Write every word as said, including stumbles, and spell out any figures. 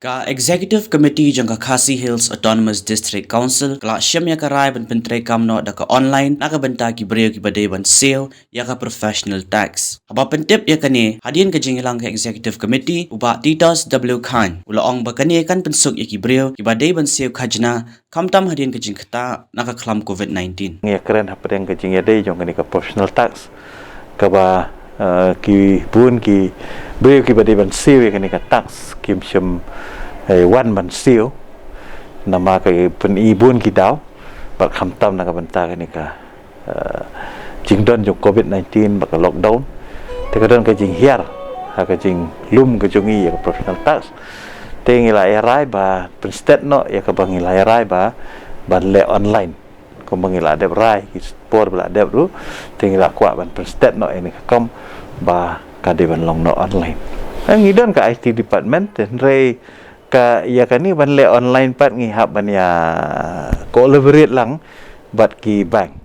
Ka Executive Committee jong ka Khasi Hills Autonomous District Council ka la shim ïa ka rai ban pyntreikam noh da ka online na ka bynta ki briew kiba dei ban siew ïa ka professional tax. Haba pyntip ïa kane hadien ka jingïalang ka Executive Committee, u Bah Titus W Chyne u la ong ba kane kan pynsuk ïa ki briew kiba dei ban siew khajna khamtam hadien ka jingktah na ka khlam covid nineteen. Ngi ïakren hapdeng ka jingïadei jong kane ka professional tax kaba, eh, ki bun ki briew kiba dei ban siew ïa kane ka tax kim shym, eh, wan ban siew namar ka pyn-i bun ki daw bad khamtam na ka bynta kane ka, eh, jingdon jong covid nineteen bad ka lockdown. Te ka don ka jinghiar ha ka jinglum ka jong ngi ïa ka professional tax. Te ngi la ïa rai ba pynstet noh ïa kaba ngi la ïa rai ba ban leh online. Kumba ngi la dep rai ki por ba la dep ruh, te ngi la kwah ban pynstet noh ïa kane ka kam ba ka dei ban long noh online. Eh, ngi don ka I T department, te hynrei ka ïa kane ban leh online pat ngi hap ban ïa collaborate lang bad ki bank.